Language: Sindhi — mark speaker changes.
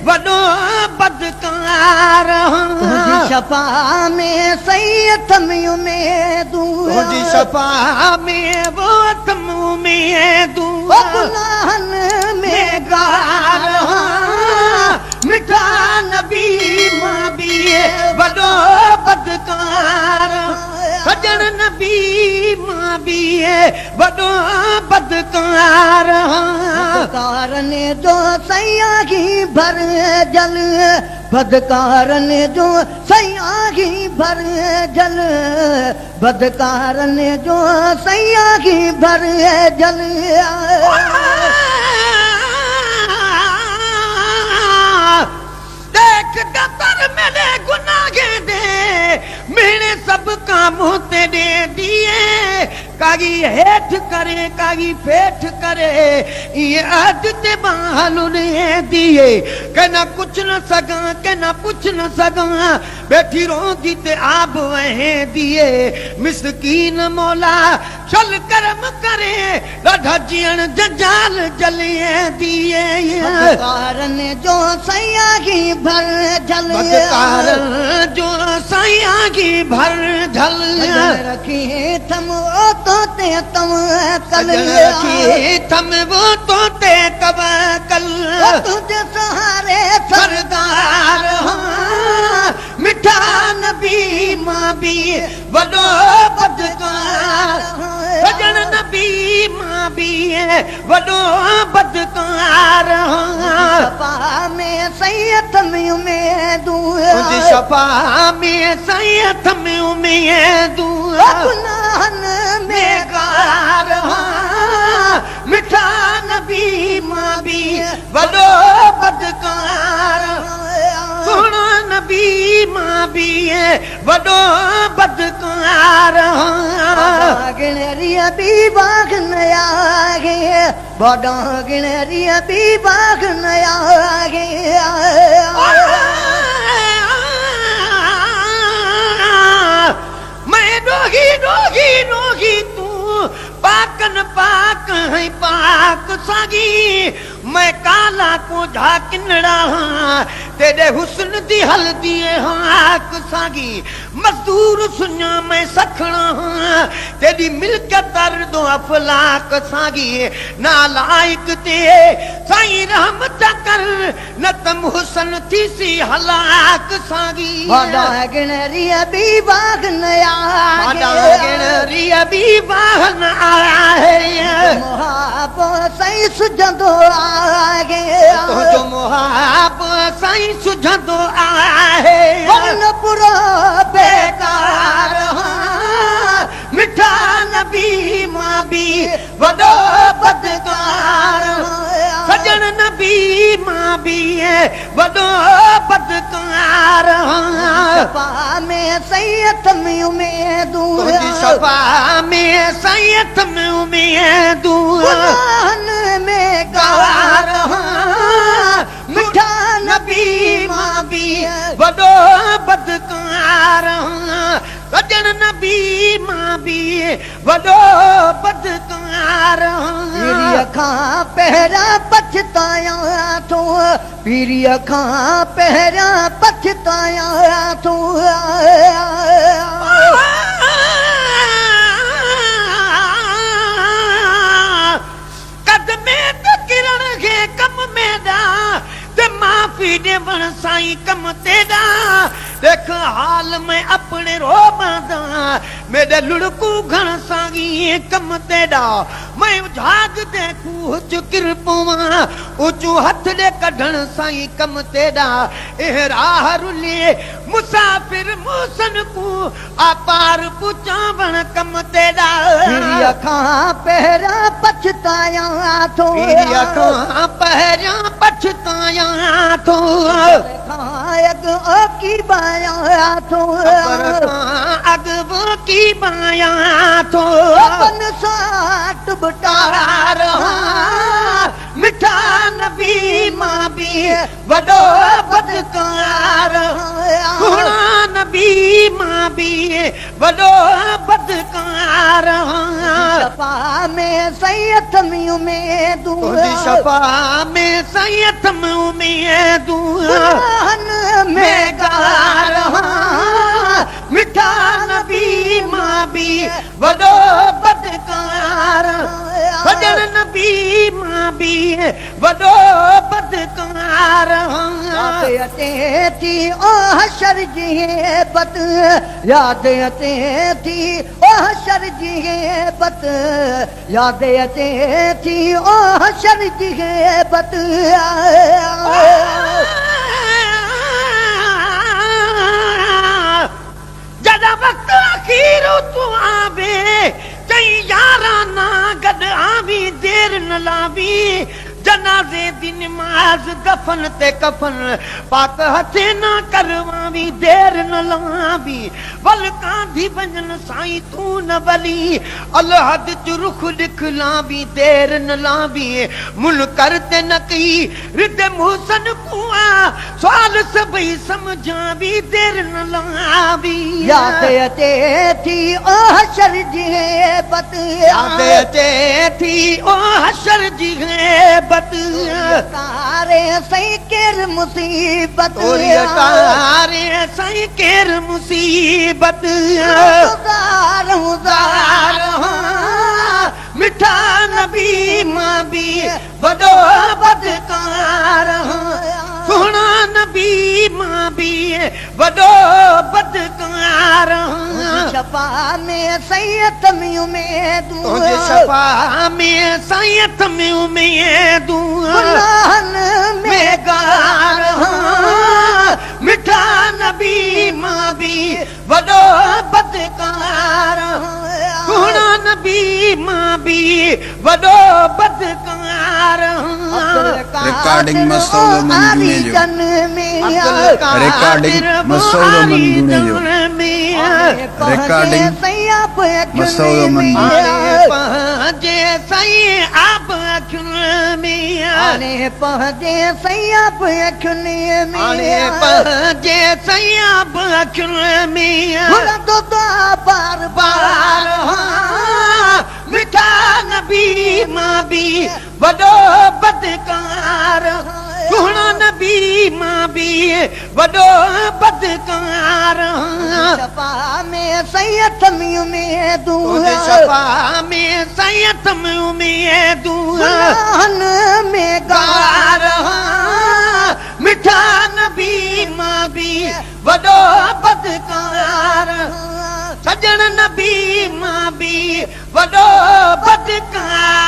Speaker 1: وڏو بدڪار هان.
Speaker 2: تنهنجي شفا ۾ سائين اٿم اميدون.
Speaker 1: تنهنجي شفا ۾ به اٿم اميدون.
Speaker 2: او گناهن ۾
Speaker 1: غار هان. مٺا نبي مان به وڏو بدڪار هان. سڄڻ نبي مان به وڏو بدڪار هان.
Speaker 2: بدڪارن جو سائين آهين ڀر جل. بدڪارن جو سائين آهين ڀر جل. بدڪارن جو سائين آهين ڀر جل.
Speaker 1: ڏيک دفتر ميڏي گناهين the, مهڻي سڀ ڪا منهن تي ڏيندي. ڪاڳي هيٺ ڪري ڪاڳي ڦيٺ ڪري، ايئن عهد تي ٻانهن لڏيندي. ڪنهن ڪڇ نه سگهان ڪنهن پڇ نه سگهان، ويٺي روندي تي آب وهندي. مسڪين مولا شل ڪرم ڪري، ڏاڍا جيئڻ جنجال جليندي.
Speaker 2: بدڪارن جو سائين آهين ڀر جھل.
Speaker 1: بدڪارن جو سائين آهين ڀر جھل.
Speaker 2: سڄڻ رکي ٿم او تو تي توڪل.
Speaker 1: سڄڻ رکي ٿم او تو تي توڪل.
Speaker 2: او تنهنجي سهاري
Speaker 1: سردار هان. مٺا نبي مان به وڏو بدڪار. سڄڻ نبي مان به وڏو بدڪار هان.
Speaker 2: تنهنجي شفا ۾ سائين اٿم اميدون.
Speaker 1: تنهنجي شفا ۾ سائين اٿم اميدون.
Speaker 2: او گناهن ۾
Speaker 1: غار هان. مٺا نبي مان به وڏو بدڪار. سهڻا نبي مان به وڏو بدڪار هان.
Speaker 2: ڳڻريء ٻي باغ نه آهي. وڏا ڳڻريء ٻي باغ نه آهي.
Speaker 1: مين ڏوهي ڏوهي ڏوهي تون پاڪن پاڪ هين پاڪ ساڳي. مين ڪالا ڪوجها ڪنڙا هان، تيڏي حسن the هلدي هاڪ ساڳي. مزدور سڃا مين سکڻا هان، تيڏي ملڪيت اردو افلاڪ ساڳي. نالائق تي سائين رحم ته ڪر، نه ته محسن ٿيسي هلاڪ ساڳي.
Speaker 2: وڏا ڳڻريء ٻي باغ نه آهي.
Speaker 1: وڏا ڳڻريء ٻي باغ نه آهي.
Speaker 2: محاب سائين سجهندو آهي.
Speaker 1: تنهنجو محاب سائين سجهندو آهي.
Speaker 2: ورنه پورو
Speaker 1: بيڪار هان. مٺا نبي مان به وڏو بدڪار. سڄڻ نبي مان به وڏو بدڪار.
Speaker 2: شفا ۾ سائين اٿم اميدون.
Speaker 1: تنهنجي شفا ۾ سائين اٿم اميدون.
Speaker 2: گناهن ۾
Speaker 1: گوار هان. مٺا نبي مان به وڏو بدڪار هان. سڄڻ نبي مان به وڏو بدڪار هان.
Speaker 2: پيريء کان پهريان پڇتايان ٿو. پيريء کان پهريان پڇتايان ٿو.
Speaker 1: قد ۾ ته ڪرڻ کي ڪم ۾ ڏا، ته معافي ڏيوڻ سائين ڪم تيڏا. ڏيک حال ۾ اپڻي روبان دا، ميڏي لڙڪو گهڻ ساڳي ڪم تيڏا. مين اجهاڳ the کوهه چ ڪر پوان، اوچو هٿ ڏي ڪڍڻ سائين ڪم تيڏا. اهه راهه رلي مسافر محسن ڪون، آپار پچاوڻ ڪم تيڏا.
Speaker 2: پيريء کان پهريان پڇتايان ٿو.
Speaker 1: پيريء کان پهريان پڇتايان ٿو.
Speaker 2: قبر کان اڳ اوڪي بايان ٿو.
Speaker 1: قبر کان اڳ اوڪي بايان ٿو.
Speaker 2: پن ساٽ به
Speaker 1: ٽار هان. مٺا نبي مان به وڏو بدڪار. سهڻا نبي مان به. وڏو بدڪار.
Speaker 2: تنهنجي شفا ۾ سائين اٿم اميدون.
Speaker 1: تنهنجي شفا ۾ سائين اٿم اميدون.
Speaker 2: گناهن ۾ گار.
Speaker 1: مٺا نبي مان به وڏو بدڪار. سڄڻ نبي مان به وڏو بدڪار.
Speaker 2: ياد اچي ٿي او حشر جي هيبت، ياد اچي ٿي او حشر جي هيبت، ياد اچي ٿي او حشر جي هيبت.
Speaker 1: جڏهن وقت اخير تون آوي، چئي يارانا گڏ آوي، دير نه لاوي، جنازي the نماز دفن تي ڪفن پاڪ هٿين نا ڪرواوي، دير نه لاوي، ول ڪانڌي وڃن سائين تون نه ولي، الحد چ رخ ڏکلاوي، دير نه لاوي، منڪر تي نقي رد محسن ڪون آ سوال سڀئي سمجهاوي، دير نه لاوي.
Speaker 2: ياد اچي ٿي او حشر جي هيبت.
Speaker 1: ياد اچي ٿي او حشر جي هيبت.
Speaker 2: توري اتاري سائين ڪير مصيبت.
Speaker 1: توري اتاري سائين ڪير مصيبت.
Speaker 2: زار زار.
Speaker 1: مٺا نبي مان به وڏو بدڪار. سهڻا نبي مان به وڏو بدڪار.
Speaker 2: تنهنجي شفا ۾ سائين اٿم اميدون.
Speaker 1: تنهنجي شفا ۾ سائين اٿم اميدون.
Speaker 2: گناهن ۾
Speaker 1: گار. مٺا نبي مان به وڏو بدڪار. سهڻا نبي مان به وڏو بدڪار.
Speaker 3: Recording Masood Ahmed Junejo. Recording Masood Ahmed Junejo. Recording Masood Ahmed Junejo.
Speaker 1: پنهنجي سائين آب اکين ۾.
Speaker 2: آڻي پنهنجي سائين آب اکين ۾.
Speaker 1: آڻي پنهنجي سائين آب اکين ۾.
Speaker 2: گهرندو دعا بار
Speaker 1: بار. مٺا نبي مان به وڏو بدڪار. سهڻا نبي مان به وڏو بدڪار.
Speaker 2: شفا ۾ سائين اٿم اميدون.
Speaker 1: تنهنجي شفا ۾ سائين اٿم اميدون.
Speaker 2: گناهن ۾
Speaker 1: گار. مٺا نبي مان به وڏو بدڪار. سڄڻ نبي مان به وڏو بدڪار.